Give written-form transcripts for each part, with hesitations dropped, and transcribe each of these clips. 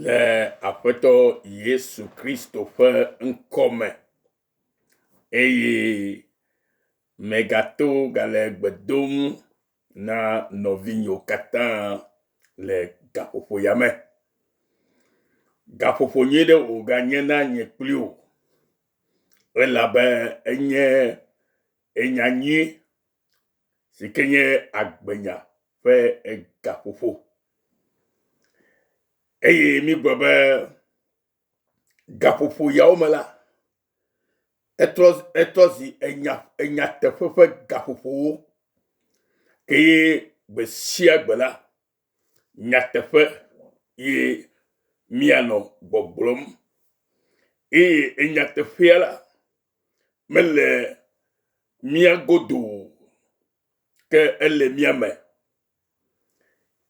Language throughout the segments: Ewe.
Le Aƒetɔ Yesu Kristo ƒe ŋkɔ me eye megato gale gbe dom na nɔvinyewo katã le gaƒoƒo ya me. Gaƒoƒo nyui ɖe wòganye na nye kpli wò elabe enye enya nyui si ke nye agbenya ƒe gaƒoƒo. Eye mígblɔ be gaƒoƒo yawo me la, etrɔ etrɔ zi enya enyateƒe ƒe gaƒoƒowo eye gbe sia gbe la, nyateƒe ye míanɔ gbɔgblɔm eye enyateƒea la mele mía godo o, ke ele mía me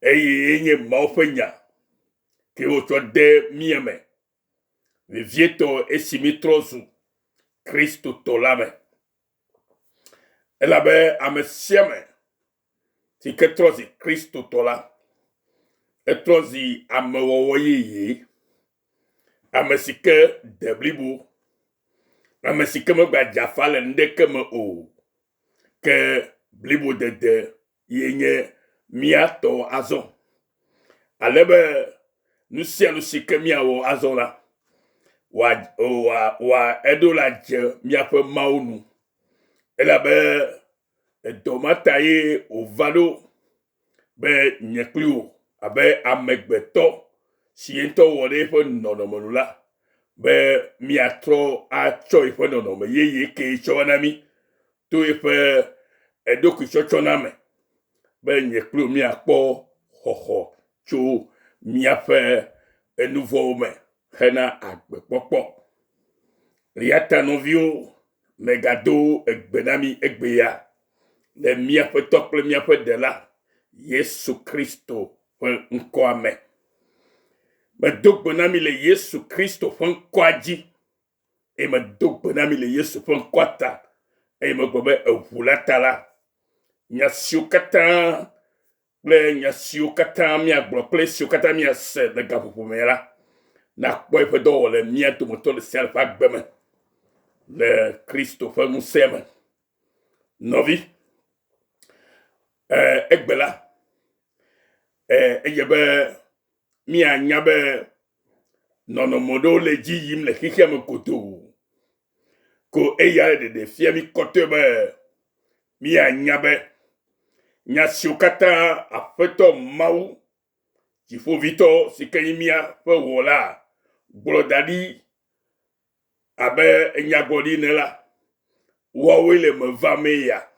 eye enye Mawu ƒe nya ke wotsɔ de mía me, vevietɔ esi mítrɔ zu Kristotɔ la me. Elabe ame sia ame si ke trɔ zi Kristotɔ la, etrɔ zi amewɔwɔ yeye, ame si ke de blibo, ame si ke megbadze afa le nuɖeke me o, ke blibodede ye nye mía tɔ azɔ. Ale be nu sia nu si ke míawɔ azɔ la, wòa, wòa, wòa, eɖo la dze míaƒe Mawu nu. Elabe edɔ ma ta ye wòva ɖo be nye kpli wò abe amegbetɔ si ye ŋutɔ wɔ ɖe eƒe nɔnɔme nu la, be míatrɔ atsɔ eƒe nɔnɔme yeye ke tsɔ va na mí to eƒe eɖokuitsɔtsɔna me be nye kpli wò míakpɔ xɔxɔ tso míaƒe enuvɔwo me hena agbekpɔkpɔ. Eya ta nɔviwo, megado egbe na mí egbea le mía Ƒetɔ kple míaƒe Ɖela Yesu Kristo ƒe ŋkɔa me. Medo gbe na mi le Yesu Kristo ƒe ŋkɔa dzi eye medo gbe na mi le Yesu ƒe ŋkɔa ta eye megblɔ be eʋu la ta la, nya siwo katã kple nya siwo katã míagblɔ kple esiwo katã míase le gaƒoƒo me la, nakpɔ eƒe dɔwɔwɔ le mía dometɔ ɖe sia ɖe ƒe agbe me le Kristo ƒe ŋusẽ me. Nɔvi, eh, egbe la, eh, edze be míanya be nɔnɔme ɖewo le dzi yim le xexea me godoo. Ko eya le ɖeɖe fia mí kɔtɔe be míanya be nya siwo katã Aƒetɔ Mawu Dziƒoʋĩtɔ si ke nye míaƒe Wɔla gblɔ da ɖi abe nyagblɔɖi ene la, woawoe le eme vamee ya.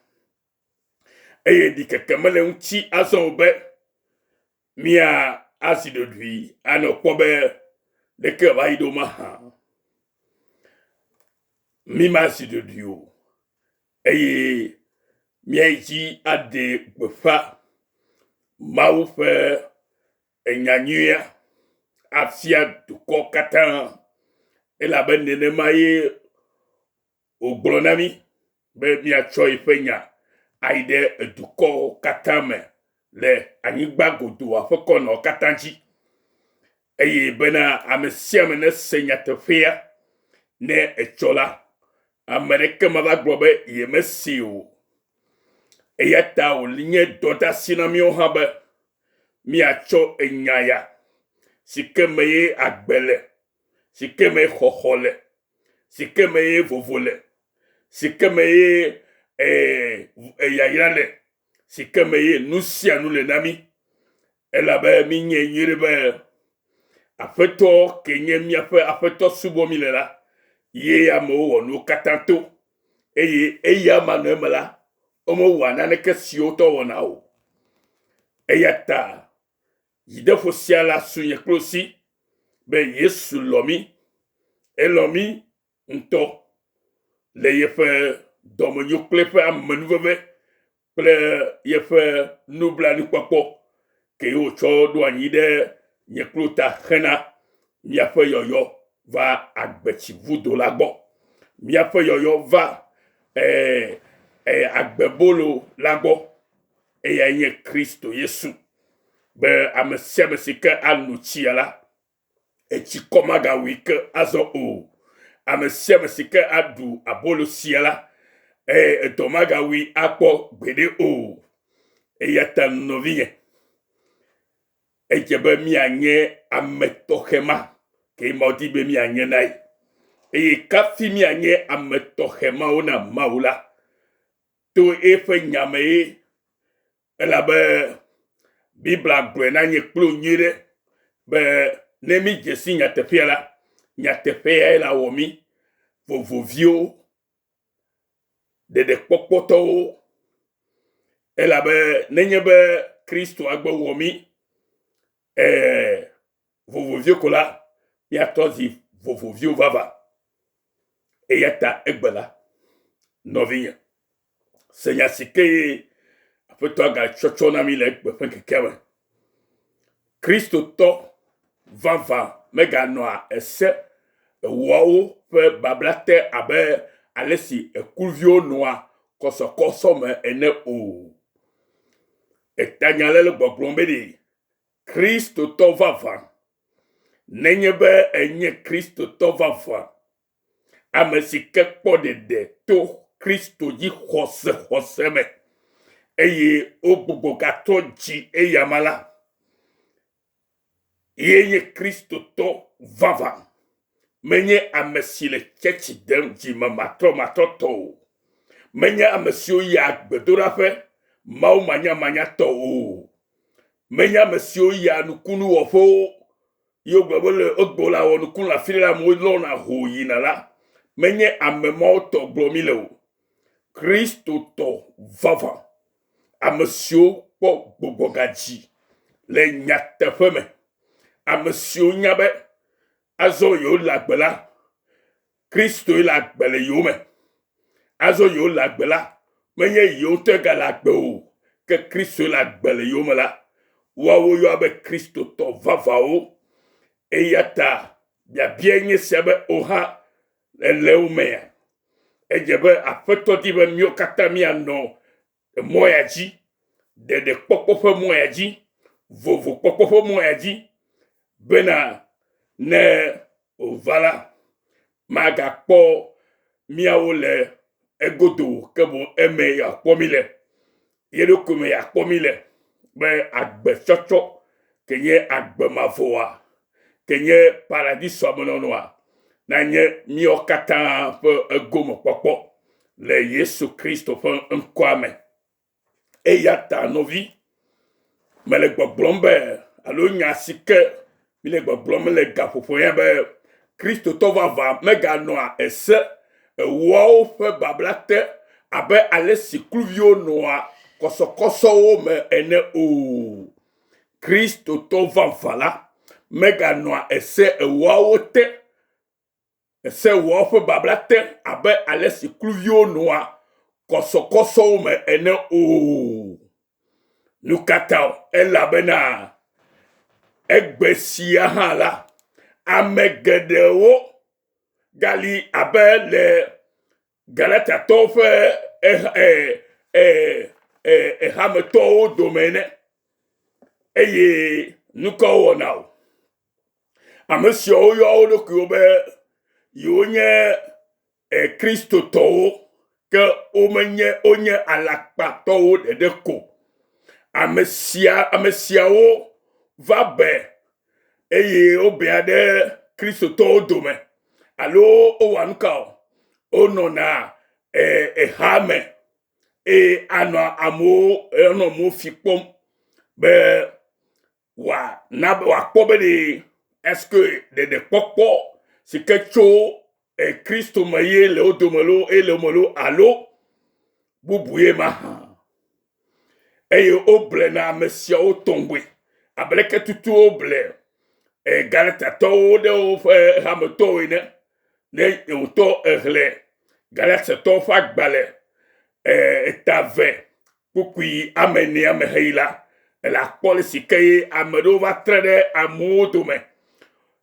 Eye ɖikeke mele eŋuti azɔ o be mía azi ɖoɖoe anɔ kpɔ be ɖeke wòava yi ɖo mahã. Mí mazi ɖoɖoe o eye míayi dzi aɖe gbeƒã Mawu ƒe enyanyuia afia dukɔ katã elabe nenema ye wògblɔ na mí be míatsɔ yeƒe nya ayi ɖe dukɔwo katã me le anyigba godoa ƒe kɔnɔwo katã dzi eye bena ame sia ame nese nyateƒea ne etsɔ la, ame ɖeke mava gblɔ be yemesee o. Eya ta wònye dɔdeasi na míawo hã be míatsɔ enya ya si ke me ye agbe le, si ke me xɔxɔ le, si ke me ye vovo le, si ke me ye ee, yayra le, si ke me ye nu sia nu le na mí. Elabe mínyae nyuie be Aƒetɔ ke nye míaƒe Aƒetɔ subɔ mí le la, ye amewo wɔ nuwo katã to eye eya manɔ eme la, womewɔa naneke siwo tɔ wɔna o. Eya ta dzideƒo sia la su nye kple wò si be Yesu lɔ̃ mí. Elɔ̃ mí ŋutɔ le yeƒe dɔmenyo kple eƒe amenuveve kple yeƒe nublanuikpɔkpɔ ke wòtsɔ ɖo anyi ɖe nye kple wò ta hena míaƒe yɔyɔ va agbetsivudo la gbɔ. Míaƒe yɔyɔ va eh, eh, agbebolo la gbɔ. Eyae nye Kristo Yesu. Be ame sia ame si ke ano tsia la, Etsikɔ magawui ke azɔ o. Ame sia ame si ke aɖu abolo sia la, ee, edɔ magawui akpɔ gbeɖe o. Eya ta nɔvinye, edze be míanye ame tɔxɛ ma ke Mawu di be míanye na ye. Eye kafi míanye ame tɔxɛ mawo na Mawu la, to eƒe nya me ye Elabe Biblia gblɔe na nye kple wò nyuie ɖe be ne mídze si nyateƒea la, nyateƒeae la wɔ mí vovoviwo, ɖeɖekpɔkpɔtɔwo. Elabe nenye be Kristoa gbe wɔ mí eh, vovoviwo ko la, míatrɔ zi vovoviwo vava. Eya ta egbe la, nɔvinye, se nya si ke Aƒetɔa gatsɔtsɔ na mí le egbe ƒe ŋkekea me. Kristotɔ vavã meganɔa ese ewoawo ƒe babla te abe ale si ekuviwo nɔa kɔsɔkɔsɔ me ene o. Etanya le le gbɔgblɔm be ɖe Kristotɔ vavã, nenye be ènye Kristotɔ vavã, ame si ke kpɔ ɖeɖe to Kristo dzi xɔse xɔse me, eye wogbugbɔ gatrɔ dzi eyama la, ye nye Kristotɔ vavã. Menye ame si le tsɛtsi dem dzime matrɔmatrɔtɔ o. Menye ame siwo yia gbedoɖaƒe Mawu manyamanyatɔ o. Menye ame siwo yia nukunuwɔƒewo ye wogblɔ be le egbe wole awɔ nukunu le afi ɖe la amewo lɔna ho yina la. Menye ame mawo tɔ gblɔm míle o. Kristotɔ vavã, ame siwo kpɔ gbɔgbɔgadzi le nyateƒe me, ame siwo nya be azɔ yewo le agbe la, Kristoe le agbe le yewo me. Azɔ yewo le agbe la, menye yewo ŋutɔe gale agbe o, ke Kristoe le agbe le yewo me la, woawo yɔa be Kristotɔ vavãwo. Eya ta biabiae nye sia be wò hã èle wo mea? Edze be Aƒetɔ di be míwo katã míanɔ mɔ ya dzi, ɖeɖekpɔkpɔ ƒe mɔ ya dzi, vovokpɔkpɔ ƒe mɔ ya dzi, bena ne wòva la, magakpɔ míawo le egodo o, ke boŋ eme yeakpɔ mí le, ye ɖokui me yeakpɔ mí le, be agbetsɔtsɔ ke nye agbe mavɔa, ke nye paradisoa me nɔnɔa, nanye míawo katã ƒe egomekpɔkpɔ le Yesu Kristo ƒe ŋkɔa me. Eya ta nɔvi, mele gbɔgblɔm be alo nya si ke mile gbɔgblɔm le gaƒoƒo ya be Kristotɔ vavã meganɔa ese ewoawo ƒe babla te abe ale si kluviwo nɔa kɔsɔkɔsɔwo me ene o. Kristotɔ vavã la meganɔa ese ewoawo te, ese ewoawo ƒe babla te abe ale si kluviwo nɔa kɔsɔkɔsɔwo me ene o. Nu ka ta? Elabena egbe sia hã la, ame geɖewo gali abe le Galatiatɔwo ƒe ehametɔwo dome ene. Eye nu ka wowɔna o? Ame siawo yɔa wo ɖokuiwo be yewonye Kristotɔwo ke womenye wonye alakpatɔwo ɖeɖe ko. Ame sia ame siawo va be eye wobea ɖe Kristotɔwo dome alo wowɔa nu ka o? Wonɔna eha me eye anɔ amewo anɔ amewo fi kpɔm be wòana be wòakpɔ be ɖe eske ɖeɖekpɔkpɔ si ke tso Kristo me ye le wo dome loo eye le wo me loo alo bubu ye mahã. Eye woblena ame siawo tɔgbi abe leke tutu woble Galatatɔwo ɖe woƒe hametɔwo ene. Ne wòtɔ exlẽ Galatatɔwo ƒe agbalẽ eta ve kpukpui ame enea me heyi la, ele akpɔ le si ke ye ame ɖewo va tre ɖe amewo dome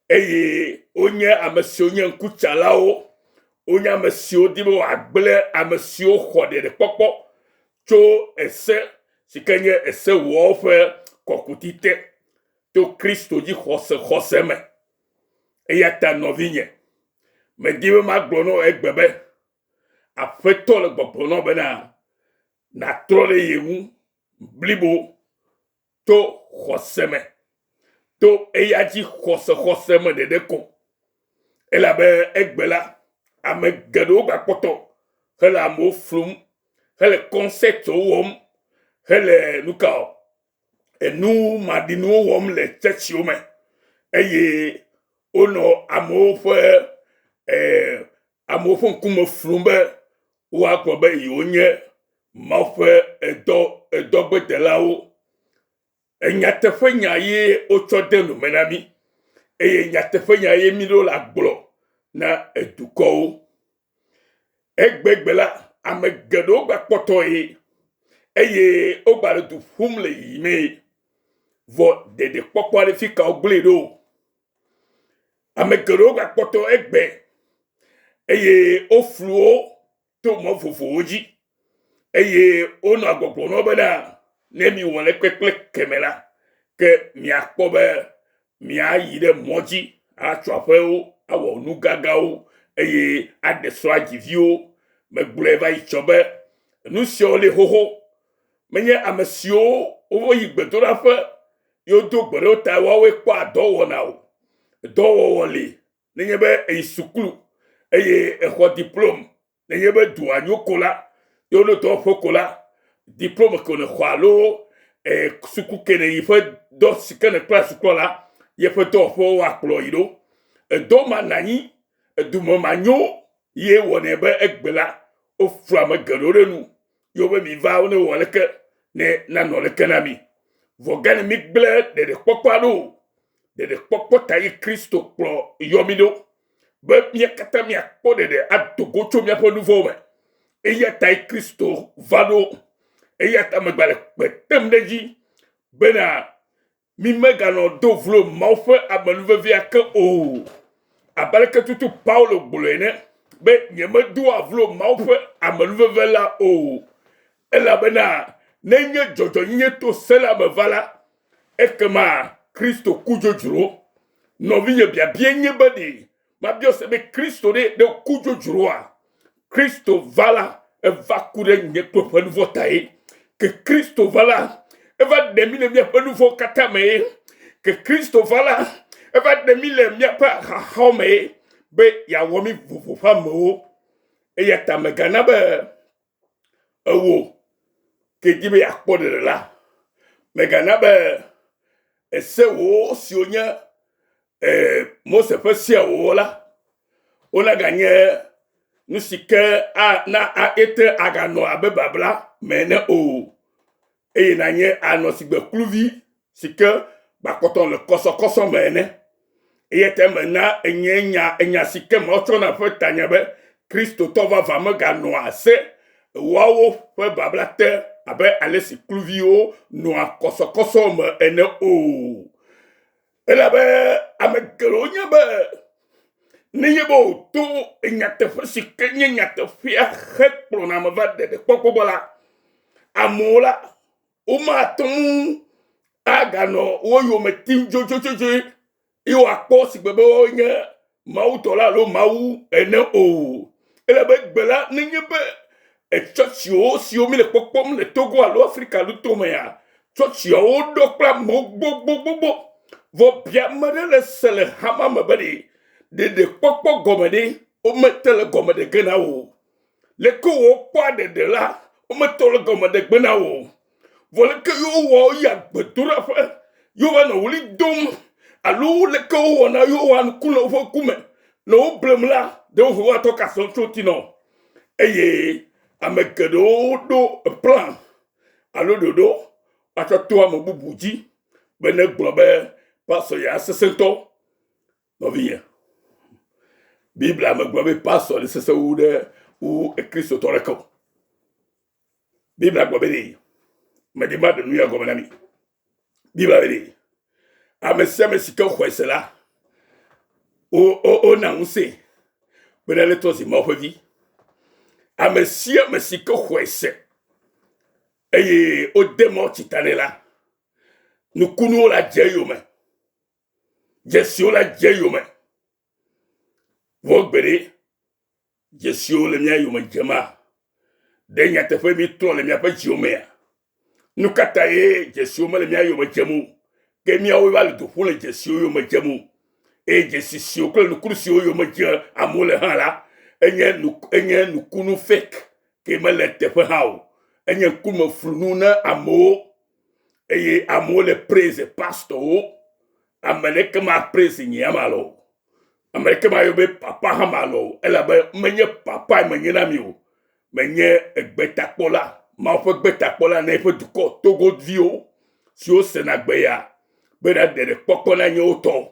eye wonye ame siwo nye ŋkutsalawo, wonye ame siwo di be woagblẽ ame siwo xɔ ɖeɖekpɔkpɔ tso ese si ke nye esewɔwɔ ƒe kɔkuti te to Kristo dzi xɔse xɔse me. Eya ta nɔvinye, medi be magblɔ na wò egbe be, Aƒetɔ le gbɔgblɔm na wò bena nàtrɔ ɖe ye ŋu blibo to xɔse me, to eya dzi xɔsexɔse me ɖeɖe ko. Elabe egbe la, ame geɖewo gakpɔtɔ hele amewo flum, hele kɔnsɛtwo wɔm, hele nu ka o, enu maɖinuwo wɔm le tsɛtsiwo me eye wonɔ amewo ƒe eh, amewo ƒe ŋkume flum be woagblɔ be yewonye Mawu ƒe edɔ edɔgbedelawo. Enyateƒenya ye wotsɔ de nu me na mí eye nyateƒenya ye mí ɖo la gblɔ na edukɔwo. Egbegbe la, ame geɖewo gakpɔtɔ ye eye wogale du ƒum le yiyimee. Vɔ ɖeɖekpɔkpɔ aɖe fi ka wogblẽe ɖo? Ame geɖewo gakpɔtɔ egbe eye woflu wo to mɔ vovovowo dzi eye wonɔa gbɔgblɔm na wo bena ne miwɔ le kpekple keme la, ke miakpɔ be miayi ɖe mɔ dzi atso aƒewo, awɔ nu gãgãwo eye aɖe srɔ̃ adzi viwo. Megblɔe va yi tsɔ be nu siawo li xoxo. Menye ame siwo woyi gbedoɖaƒe ye wodo gbe ɖe wo ta woawoe kpɔa dɔ wɔna o. Dɔwɔwɔ li nenye be èyi sukulu eye èxɔ diplome Nenye be dua nyo ko la, ye woɖo dɔwɔƒe ko la, diplome ke nèxɔ alo e, suku ke nèyi ƒe dɔ si ke nèkpla sukua la, yeƒe dɔwɔƒewo woakplɔ yi ɖo. Edɔ ma nanyi, edume manyo ye wɔnɛ be egbe la, woflu ame geɖewo ɖe nu ye wobe miva wo ne wɔ leke ne nanɔ leke na mi. Vɔ gane migblẽ ɖeɖekpɔkpɔa ɖo o. Ɖeɖekpɔkpɔ ta ye Kristo kplɔ yɔ mi ɖo. be mía katã míakpɔ ɖeɖe ado go tso míaƒe nu vɔ̃wo me. Eya tae Kristo va ɖo. Eya ta megbale kpetem ɖe edzi bena mímeganɔ do vlo Mawu ƒe amenuvevea ke o. Abe aleke tutu Paulo gblɔe ene be nyemedoa vlo Mawu ƒe amenuveve la o. Elabena nenye dzɔdzɔnyenye to se la me va la, Ekema Kristo ku dzodzro. Nɔvinye biabia nye be ɖe mabiɔ se be Kristo ɖe ɖe ku dzodzroa? Kristo va la, eva ku ɖe nye kple ƒe nuvɔ̃ tae. Ke Kristo va la, eva ɖe mí le míaƒe nuvɔ̃ katã me. Ke Kristo va la, eva ɖe mí le míaƒe xaxawo me be yeawɔ mí vovo ƒe amewo. Eya ta mègana be ewò ke di be yeakpɔ ɖeɖe la, mègana be ese wò siwo nye eh, Mose ƒe sea wòwɔ la, wonaganye nu si ke na ete aganɔ abe babla me ene o, eye nànye anɔ sigbe kluvi si ke gbakpɔtɔ le kɔsɔkɔsɔ me ene. Eya ta mena enye nya enya si ke Mawu tsɔna ƒe tanya be Kristotɔ vavã meganɔa se ewoawo ƒe babla te abe ale si kluviwo nɔa kɔsɔkɔsɔ me ene o. Elabe ame geɖewo nya be nenye be wòto nyateƒe si ke nye nyateƒea hekplɔna ame va ɖeɖekpɔkpɔ gbɔ la, amewo la, womate ŋu aganɔ wo yome tim dzodzodzoe ye woakpɔ si gbe be wonye mawudɔla alo mawu ene o. Ele be gbe la nenye be tsɔtsiwo siwo mi le kpɔkpɔm le Togo alo Afrika nutomea, tsɔtsiawo ɖɔ kple amewo gbogbogbogbo. Vɔ bia ame ɖe le se le hama me be ɖe ɖeɖekpɔkpɔ gɔme ɖe womete le gɔme ɖe ge na wo o. Leke wokpɔa ɖeɖe la, wometɔ le gɔme ɖe gbe na wo o. Vɔ leke yewo wɔ yia gbedoɖaƒe, yewo va nɔ ɣli dom alo leke wowɔna yewo wɔa nuku le woƒe ŋkume nɔ wo blem la, ɖewohĩ woatɔ ka sɔ tso ŋuti na wo. Eye ame geɖewo ɖo plan alo ɖoɖo woatsɔ to ame bubu dzi be negblɔ be pastor ya sesẽ ŋutɔ. Nɔvinye, Biblia megblɔ be pastor le sese wu ɖe wu Kristotɔ ɖeke o. Biblia gblɔ be ɖe medi ma ɖe nu ya gɔme na mi. Biblia be ɖe ame sia ame si ke xɔe se la, wona ŋusẽ be ne le trɔ zi Mawu ƒe vi. Ame sia ame si ke xɔe se eye wode mɔ tsita nɛ la, nukunuwo la dze eyome. Dzesiwo la dze eyome. Vɔ gbeɖe, dzesiwo le mía yome dzema? Ɖe nyateƒe míetrɔ le míaƒe dziwo mea? Nu ka tae dzesiwo mele mía yome dzem o? Ke míawoe va le du ƒum le dzesiwo yome dzem o. Eye dzesi siwo kple nukunu siwo yome dzem amewo le hã la, enye nu enye nukunu fake ke mele teƒe hã o. Enye ŋkumeflunu na amewo eye amewo le praise pastorwo. Ame ɖeke ma praise nye ya ma o. Ame ɖeke mayɔ be papa hã malɔ o, elabe menye papae menye na mi o. Menye egbetakpɔla, Mawu ƒe gbetakpɔla na eƒe dukɔ Togoviwo siwo sena gbe ya bena ɖeɖekpɔkpɔ nanye wo tɔ.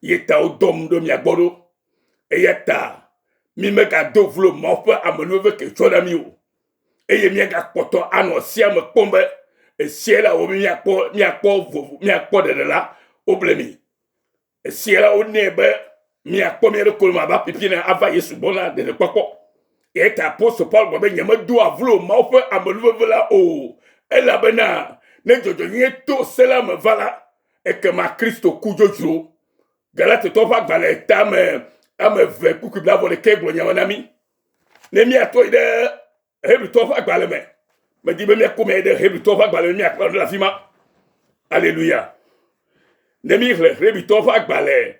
Ye ta wodɔm ɖo mia gbɔ ɖo. Eya ta mi megado vlo Mawu ƒe amenuveve ke tsɔ na mi o. Eye miagakpɔtɔ anɔ sea me kpɔm be esia la wɔ be miakpɔ miakpɔ vovo miakpɔ ɖeɖe la, woble mi. Esia la wonɛ be miakpɔ mia ɖokui me abe apipi ne ava Yesu gbɔ na ɖeɖekpɔkpɔ. Eya ta apostol Paul gblɔ be nyemedoa vlo Mawu ƒe amenuveve la o, elabena ne dzɔdzɔnyenye to se la me va la, ekema Kristo ku dzodzro. Galatitɔwo ƒe agbalẽ tame ame eve kpukpui blaeve ɖekɛ gblɔ nya ma na mí. Ne míatrɔ yi ɖe Hebritɔwo ƒe agbalẽ me. Medi be míakɔ mia ɖe Hebritɔwo ƒe agbalẽ me míakpɔ nu le afi ma. Aleluya. Ne míexlẽ Hebritɔwo ƒe agbalẽ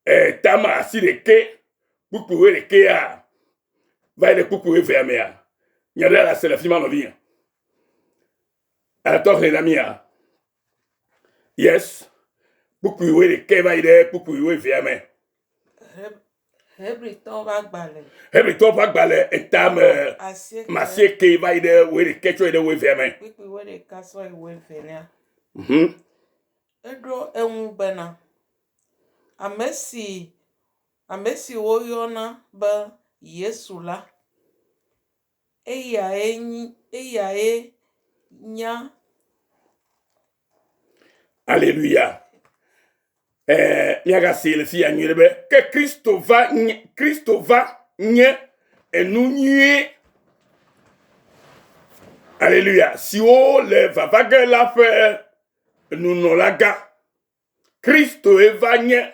eh, tame asi ɖeke kpukpui wuiɖekɛa va yi ɖe kpukpui wuievea mea, nya ɖe la se le afi ma nɔvinye. Atɔ xlẽ na mía. Yes. Kpukpui wuiɖekɛ va yi ɖe kpukpui wuievea me. Hebritɔwo ƒe agbalẽ. Hebritɔwo ƒe agbalẽ etame masieke va yi ɖe wuiɖekɛ tsɔ yi ɖe wuievea me. Kpukpui wuiɖeka sɔ yi wuievelia. Eɖo eŋu bena, Ame si ame si woyɔna be Yesu la, eyae nyi eyae nya. Aleluya. Eh, míagase le fi ya nyuie be ke Kristo va nye Kristo va nye enu nyuie. Aleluya. Siwo le vava ge la ƒe nunɔlagã. Kristoe va nye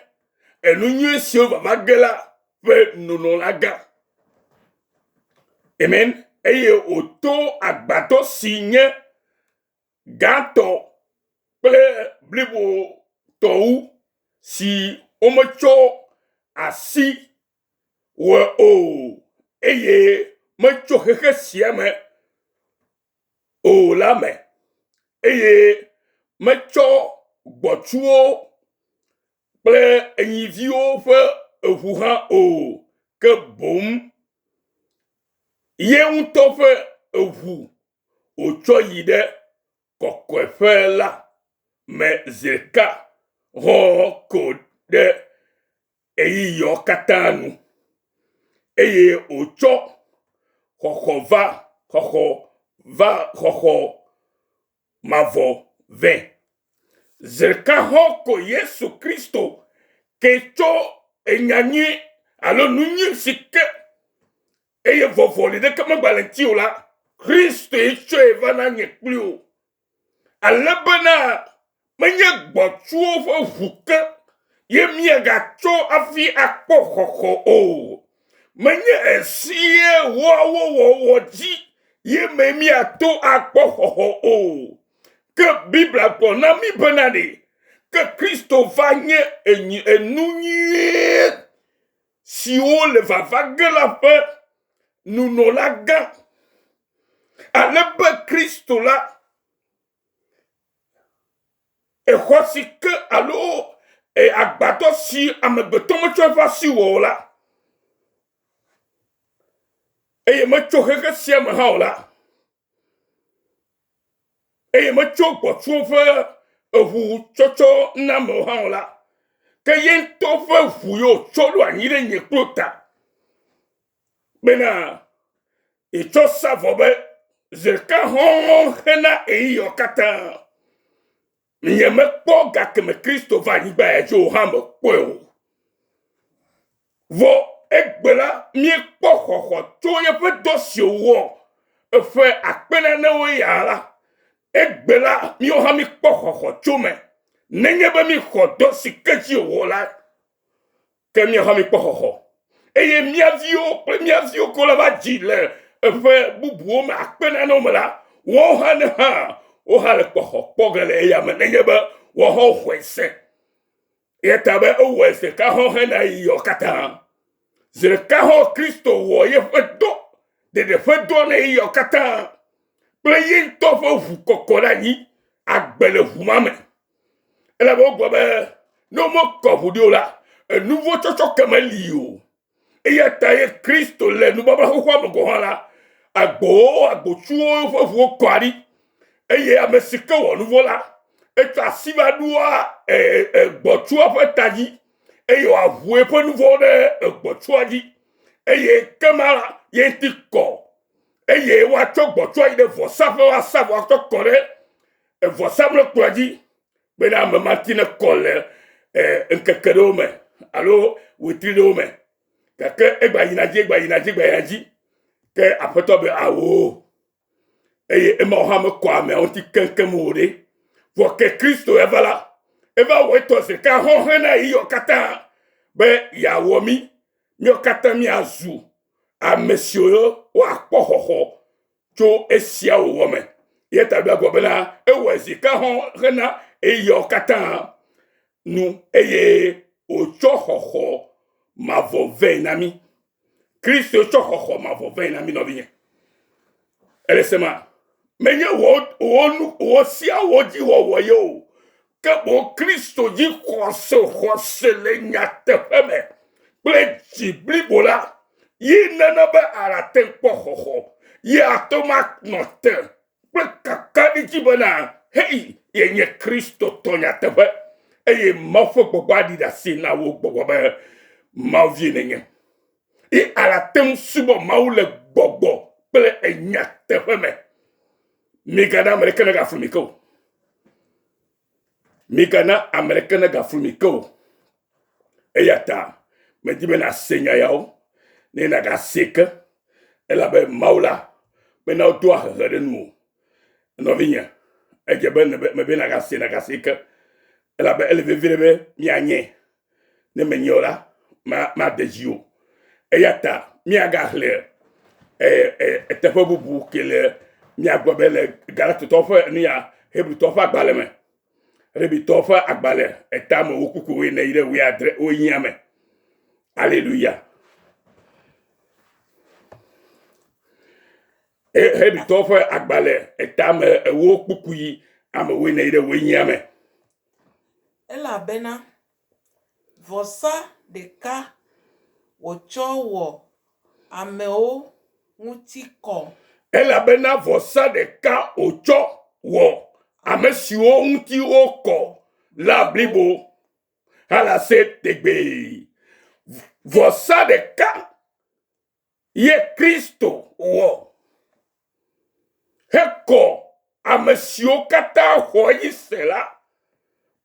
enu nyuie siwo vava ge la ƒe nunɔlagã. Amen. Eye wòto agbadɔ si nye gãtɔ kple blibotɔ wu si wometsɔ asi wɔe o eye metso xexe sia me o la me eye metsɔ gbɔ̃tsuwo kple nyiviwo ƒe ʋu hã o, ke boŋ ye ŋutɔ ƒe ʋu wòtsɔ yi ɖe kɔkɔeƒe la me zi ɖeka hɔ̃ ko ɖe ɣeyiɣiawo katã nu, eye wòtsɔ xɔxɔ va xɔxɔ va xɔxɔ mavɔ vɛ. Zi ɖeka hɔ̃ ko Yesu Kristo ke tso enya nyui alo nu nyui si ke eye vɔvɔli ɖeke megba le ŋuti o la, Kristoe tsɔe va na nye kpli wò. Ale bena menye gbɔ̃tsuwo ƒe ʋu ke ye míagatsɔ hafi akpɔ xɔxɔ o. Menye esie woawo wɔwɔ dzi ye me míato akpɔ xɔxɔ o. Ke Biblia gblɔ na mí bena ɖe ke Kristo va nye enu nyuie siwo le vava ge la ƒe nunɔlagã, ale be Kristo la, exɔ si ke alo e, agbadɔ si amegbetɔ metsɔ eƒe asi wɔ o la, eye metso xexe sia me hã o la, eye metso gbɔtsuwo ƒe eʋu tsɔtsɔ na amewo hã o la, ke ye ŋutɔ ƒe ʋu ye wòtsɔ ɖo anyi ɖe nye kplo ta bena yetsɔ sa vɔ be zi ɖeka hɔ̃ hena ɣeyiɣiawo katã. Nyemekpɔ gakeme Kristo va anyigba ya dzi o hã mekpɔe o. Vɔ egbe la, míekpɔ xɔxɔ tso eƒe dɔ si wòwɔ eƒe akpe nanewo ya la, egbe la, míawo hã míekpɔ xɔxɔ tso eme. Nenye be míexɔ dɔ si ke dzi wòwɔ la, ke míawo hã míekpɔ xɔxɔ. Eye mía viwo kple mía viwo ko le va dzi le eƒe bubuwo me akpe nanewo me la, woawo hã ne hã wo hã le kpɔxɔ kpɔ ge le eya me nenye be woawo hã woxɔe se. Eya ta be ewɔe zi ɖeka hã hena ɣeyiɣiawo katã. Zi ɖeka hã Kristo wɔ yeƒe dɔ, ɖeɖe ƒe dɔ na ɣeyiɣiawo katã kple ye ŋutɔ ƒe ʋu kɔkɔ ɖe anyi, agbe le ʋu ma me. Elabe wogblɔ be ne womekɔ ʋu ɖi o la, enuvɔ̃tsɔtsɔke meli o. Eya ta ye Kristo le nubabla xoxoa me gɔ̃ hã la, agbowo, agbotsuwo ƒe ʋuwo kɔa ɖi. Eye ame si ke wɔ nuvɔ̃ la, etsɔ asi va ɖoa gbɔtsua ƒe ta dzi eye wòaʋu eƒe nuvɔ̃ ɖe gbɔtsua dzi. Eye kema la, ye ŋuti kɔ eye woatsɔ gbɔtsua yi ɖe vɔsaƒe woasa vɔ atsɔ kɔ ɖe vɔsamlekpua dzi bena ame ma ti nekɔ le ŋkeke ɖewo me alo wetri ɖewo me. Gake egba yina dzi, egba yina dzi, egba yina dzi. Ke aƒetɔ be awo. Eye emawo hã mekɔ ameawo ŋuti keŋkeŋ o ɖe. Vɔ ke Kristo ya va la, eva wɔ etɔ zi ɖeka hɔ̃ hena ɣeyiɣiawo katã be yeawɔ mí, míawo katã míazu ame siwo woakpɔ xɔxɔ tso esia wɔwɔ me. Eya ta Biblia gblɔ bena ewɔe zi ɖeka hɔ̃ hena ɣeyiɣiawo katã nu eye wòtsɔ xɔxɔ mavɔ vɛ na mí. Kristo tsɔ xɔxɔ mavɔ vɛ na mí nɔvinye. Ele sema menye wò wò nu wò sia wò dzi wɔwɔ ye o ke boŋ Kristo dzi xɔse xɔse le nyateƒe me kple dzi blibo la ye nana be alate kpɔ xɔxɔ ye ate ŋu anɔ te kple kakaɖedzi bena hei yenye Kristotɔ nyateƒe eye Mawu ƒe gbɔgbɔ aɖi ɖase na wò gbɔgbɔ be Mawu vie nènye. Ye alate ŋu subɔ Mawu le gbɔgbɔ kple enyateƒe me. Migana ame ɖeke negaflu mi ke o. Migana ame ɖeke negaflu mi ke o. Eya ta medi be nàse nya yawo ne nàgase ke elabe Mawu la mena wodoa hehe ɖe nu o. Nɔvinye, edze be mebe nàgase nàgase ke elabe ele vevie ɖe be míanyae. Ne menyae o la, made dzi o. Eya ta míagaxlẽ eteƒe bubu ke le míagblɔ be le Galatitɔwo ƒe nu ya Hebritɔwo ƒe agbalẽ me. Rebitɔwo ƒe agbalẽ etame wo kuku wuiene yi ɖe wuiadre wuienyia me. Aleluya. Hebritɔwo ƒe agbalẽ etame ewo kpukpui ame wuiene yi ɖe wuienyia me. Elabena vɔsa ɖeka wòtsɔ wɔ amewo ŋuti kɔ. Elabena vɔsa ɖeka wòtsɔ wɔ ame siwo ŋuti wokɔ la blibo halase tegbee. Vɔsa ɖeka ye Kristo wɔ hekɔ ame siwo katã xɔ edzi se la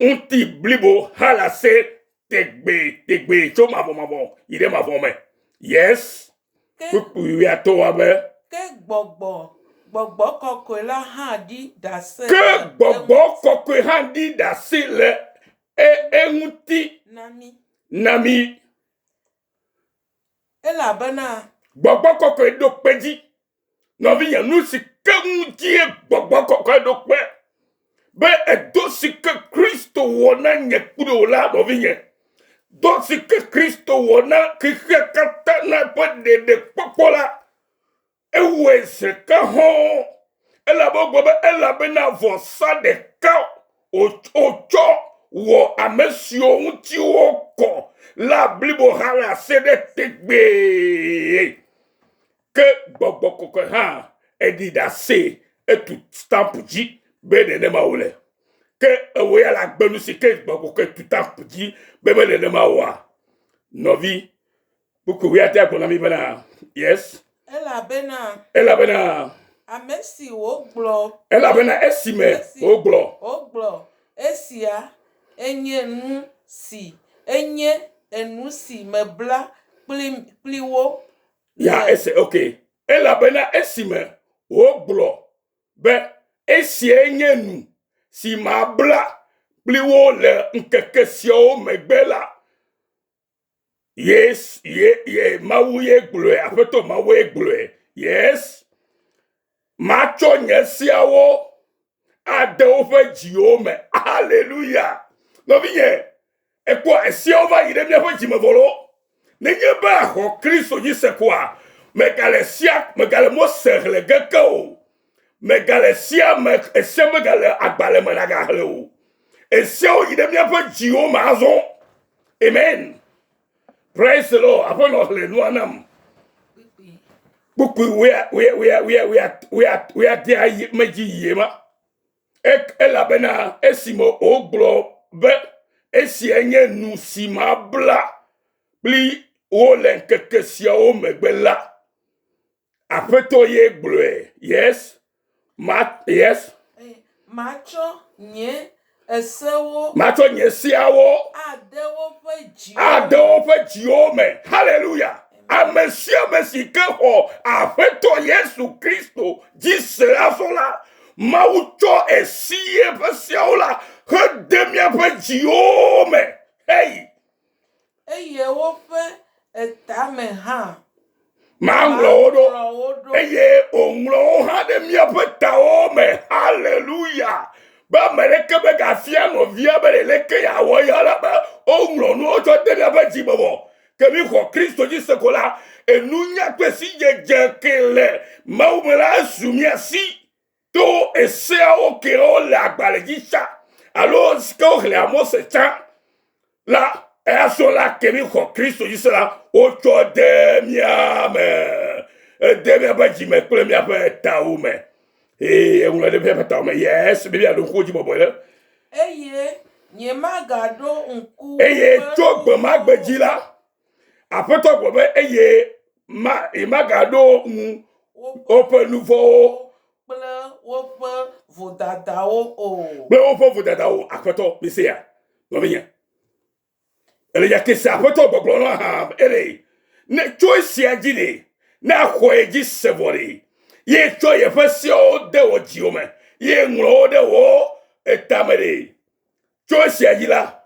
ŋuti blibo halase tegbee tegbee tso mavɔmavɔ yi ɖe mavɔ me. Yes. Kpukpui wuiatɔ̃a be. Ke gbɔgbɔ, gbɔgbɔ kɔkɔe la hã ɖi ɖase. Ke gbɔgbɔ kɔkɔe hã ɖi ɖase le e eŋuti na mí. Na mí. Elabena. Gbɔgbɔ kɔkɔe ɖo kpe dzi. Nɔvinye, nu si ke ŋu dzie gbɔgbɔ kɔkɔe ɖo kpe be edo si ke Kristo wɔ na nye kple wò la, nɔvinye, dɔ si ke Kristo wɔ na xexea katã na eƒe ɖeɖekpɔkpɔ la, Ewɔe zi ɖeka hɔ̃ɔ, elabe wogblɔ be elabena vɔsa ɖeka wòtsɔ wɔ ame siwo ŋuti wokɔ la blibo halase ɖe tegbee. Ke gbɔgbɔ kɔkɔe hã eɖi ɖase etu stamp dzi be nenema wòle. Ke ewò ya le agbe nu si ke gbɔgbɔ kɔkɔe tu stamp dzi be mele nenema oa? Nɔvi, Kpukpui wuiadea gblɔ na mí bena, Yes. Elabena. Elabena. Ame si wògblɔ. Elabena esime wògblɔ. Wògblɔ esia enye nu si enye enu si mebla kpli kpli wo. Ya ese ok. Elabena esime wògblɔ be esiae nye nu si mabla kpli wo le ŋkeke siawo megbe la. Yes, ye, ye, Mawu ye gblɔe, Aƒetɔ Mawu ye gblɔe. Yes. Matsɔ nye seawo ade woƒe dziwo me. Haleluya. Nɔvinye, ekpɔ eseawo va yi ɖe míaƒe dzime vɔ loo. Nenye be àxɔ Kristo dzi se koa, mègale sea, mègale Mose xlẽ ge ke o. Mègale sea me, esea megale agbalẽ me nàgaxlẽ o. Eseawo yi ɖe míaƒe dziwo me azɔ. Amen. Praise the Lord. Aƒenɔ xlẽ nua nam. Kpukpui wuiadea medzi yie ma. Elabena esime wògblɔ be esia nye nu si mabla kpli wo le ŋkeke siawo megbe la, Aƒetɔ ye gblɔe. Yes. Ma, yes. Matsɔ nye esewo. Matsɔ nye seawo. Ade woƒe dziwo. Ade woƒe dziwo me. Hallelujah. Ame sia ame si ke xɔ Aƒetɔ Yesu Kristo dzi se azɔ la, Mawu tsɔ esi eƒe seawo la hede míaƒe dziwo me. Hey! Eye woƒe etame hã. Maŋlɔ wo ɖo, eye wòŋlɔ wo hã ɖe míaƒe tawo me. Haleluya! Be ame ɖeke megafia nɔvia be ɖe leke yeawɔ ya la be woŋlɔ nuwo tsɔ de míaƒe dzi me vɔ. Ke míxɔ Kristo dzi se ko la, enunya kple sidzedze ke le Mawu me la esu mía si. To eseawo kewo le agbalẽ dzi tsã alo ke woxlẽa Mose tsã la, eya sɔ la ke mi xɔ Kristo dzi se la, wotsɔ de mía me, ede míaƒe dzime kple míaƒe tawo me. Ee, eŋlɔ ɖe míaƒe tawo me. Yes, mi míaɖo ŋku wo dzi bɔbɔe ɖe. Eye nyemagaɖo ŋku Eye tso gbe ma gbe dzi la, Aƒetɔ gblɔ be eye ma yemagaɖo ŋu woƒe nu vɔ̃wo kple woƒe vodadawo o. Kple woƒe vodadawo o. Aƒetɔ, mise ya, nɔvinye. Ele ya ke se aƒetɔ gbɔgblɔ na hã ele ne tso esia dzi ɖe ne axɔe dzi se vɔ ɖe ye tsɔ yeƒe seawo de wò dziwo me ye ŋlɔ wo ɖe wò etame ɖe. Tso esia dzi la,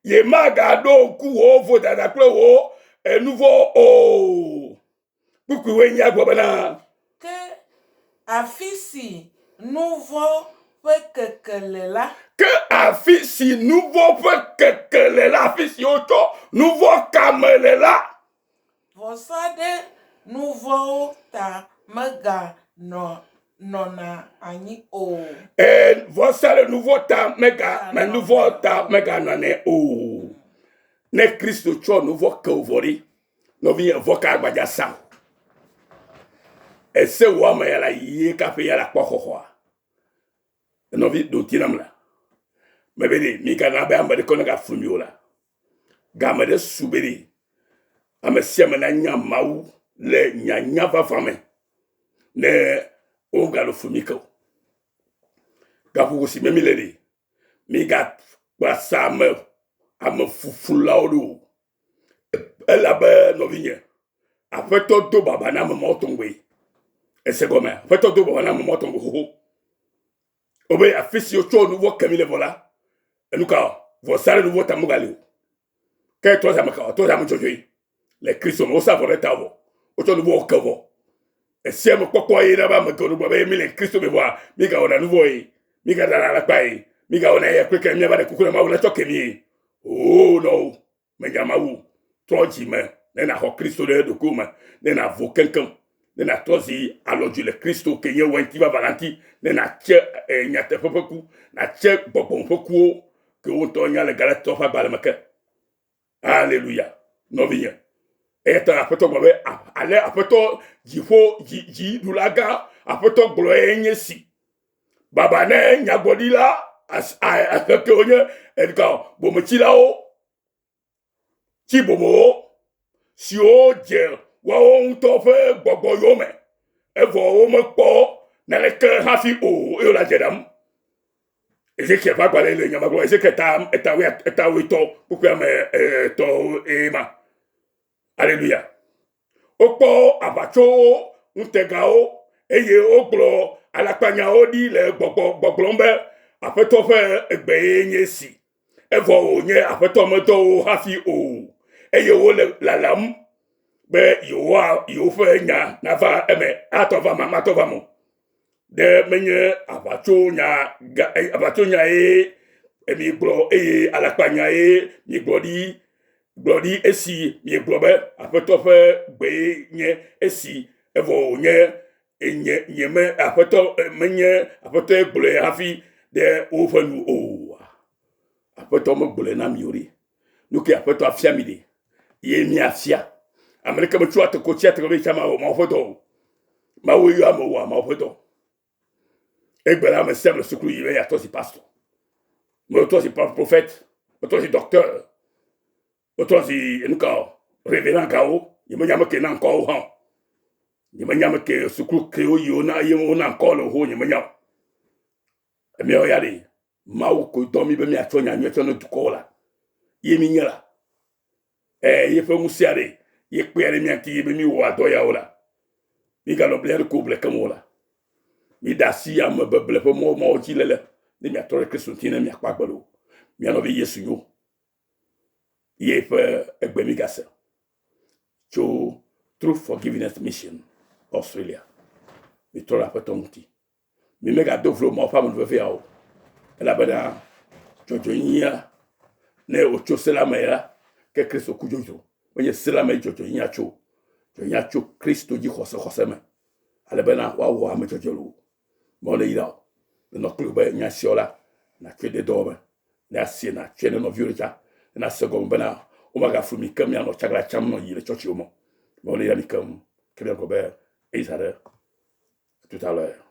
yemagaɖo ŋku wò vodada kple wò enuvɔ̃wo o. Kpukpuiwoe nye gblɔ bena. Ke afi si nu vɔ̃ ƒe keke le la. Ke afi si nu vɔ̃ ƒe keke le la, afi si wotsɔ nu vɔ̃ kame le la. Vɔsa ɖe nu vɔ̃wo ta meganɔna anyi o. Ɛ̃, vɔsa ɖe nu vɔ̃ ta mega, me nu vɔ̃ ta meganɔnɛ o. Ne Kristo tsɔ nu vɔ̃ ke wò vɔ ɖi, nɔvinye, vɔ ka agbadza sa o. Ese wò ame ya la yie kaƒe ya la kpɔ xɔxɔa. Nɔvi, ɖo ŋuti nam la. Mebe ɖe, migana be ame ɖeke negaflu mi o la. Game ɖe su be ɖe ame sia ame nanya Mawu le nyanya vavã me ne wogaɖo fu mi ke o. Gaƒoƒo si me mi le ɖe, migakpa sa ame amefufulawo ɖo o. Elabe nɔvinye, Aƒetɔ do baba na ame mawo tɔgbe. Ese gɔmea? Aƒetɔ do baba na ame mawo tɔgbe xoxo. Wobe afi si wotsɔ nu vɔ̃ ke mi le vɔ la, enu ka vɔsa ɖe nu vɔ̃ ta megali o. Ke trɔ ame ka trɔ ame dzɔdzɔe le Kristo me. Wosa vɔ ɖe ta vɔ. Wotsɔ nu vɔ̃ ke vɔ. Esia me kpɔkpɔ ye na be ame geɖewo gblɔ be mi le Kristo me vɔa, mi gawɔna nu vɔ̃ ye, mi gadana alakpa ye, mi gawɔna eya kple ke miava ɖe kuku na Mawu natsɔ ke mi ye. Oo nɔwo. Menya Mawu, trɔ dzi me ne nàxɔ Kristo ɖe ɖokuiwò me, ne nàvo keŋkeŋ, ne nàtrɔ zi alɔdzi le Kristo ke nye wainti vavã la ŋuti, ne nàtse eh, nyateƒe ƒe ku, nàtse gbɔgbɔ ƒe kuwo ke wo ŋutɔ nya le Galatitɔwo ƒe agbalẽ me ke. Aleluya, nɔvinye. Eya ta Aƒetɔ gblɔ be, ale Aƒetɔ dziƒo dzi dziɖulagã Aƒetɔ gblɔe nye si. Baba ne nyagblɔɖila kewo nye ɖeka bometsilawo, tsi bomewo siwo dze woawo ŋutɔ ƒe gbɔgbɔ yome evɔ womekpɔ naneke hafi o eye wole adze ɖam. Ezekiel ƒe agbalẽ le nyamagblɔ Ezekiel ta eta eta wuietɔ̃ kpukpui ame etɔ̃ eye ma. Aleluya. Wokpɔ aʋatsowo, ŋutegawo, eye wogblɔ alakpanyawo ɖi le gbɔgbɔ gbɔgblɔm be Aƒetɔ ƒe egbee nye esi. Evɔ wònye Aƒetɔ medɔ wo hafi o. eye wole lalam be yewoa yewoƒe nya nava eme atɔ va ma matɔ va mo. Ɖe menye aʋatsonya ga aʋatsonya ye miegblɔ eye alakpanya ye miegblɔ ɖi gblɔ ɖi esi miegblɔ be Aƒetɔ ƒe gbee nye esi evɔ wònye nye nye me Aƒetɔ menye Aƒetɔe gblɔe hafi ɖe woƒe nu o. Aƒetɔ megblɔe na mi o ɖe. Nu ke Aƒetɔ afia mi ɖe ye miafia. Ame ɖeke metsoa toko tsia tre be yetsã mawɔ Mawu ƒe dɔ o. Mawu yɔ ame wɔa Mawu ƒe dɔ. Egbe la ame sia ame le sukulu yi be yeatrɔ zi pastor. Metrɔ zi prophète, metrɔ zi docteur, metrɔ zi enuka o, révérend gawo, nyemenya ame ke na ŋkɔwo hã o. Nyemenya ame ke sukulu kewo yi wona ye wona ŋkɔ le wo nyemenya o. Emiawo ya ɖe Mawu koe dɔ mí be míatsɔ nya nyui tsɔ ne dukɔwo la. Ye mínye la. Ɛ yeƒe ŋusẽa ɖe ye kpea ɖe mía ŋuti ye be míwɔa dɔ yawo la. Míganɔ blia ɖokuiwo ble keŋ o la. Míɖe asi ame beble ƒe mɔ mawo dzi lele ne miatrɔ ɖe Kristo ŋuti ne miakpɔ agbe loo. Mía nɔvi Yesu nyo. Ye ƒe egbe mígase tso True Forgiveness Mission, Australia. Mitrɔ ɖe Aƒetɔ ŋuti. Mímegado vlo Mawu ƒe amenuvevea o, elabena dzɔdzɔenyenyea, ne wòtso se la me la, ke Kristo ku dzodzro. Menye se la mee dzɔdzɔenyenyea tso o. Dzɔdzɔenyenyea tso Kristo dzi xɔse xɔse me, ale bena woawɔ ame dzɔdzɔe loo. Mawu neyra wò. Nenɔ kpli wò be nya siawo la, nàtsɔe de dɔwɔme. Ne asie nàtsɔe ne nɔviwò ɖe tsã, ne nàse gɔme bena womagaflu mi keŋ mianɔ tsagla tsam nɔ yiyim le tsɔtsiwo me o. Mawu neyra mi keŋ. Ke míagblɔ be, Eyi zã ɖe. Tout à l'heure.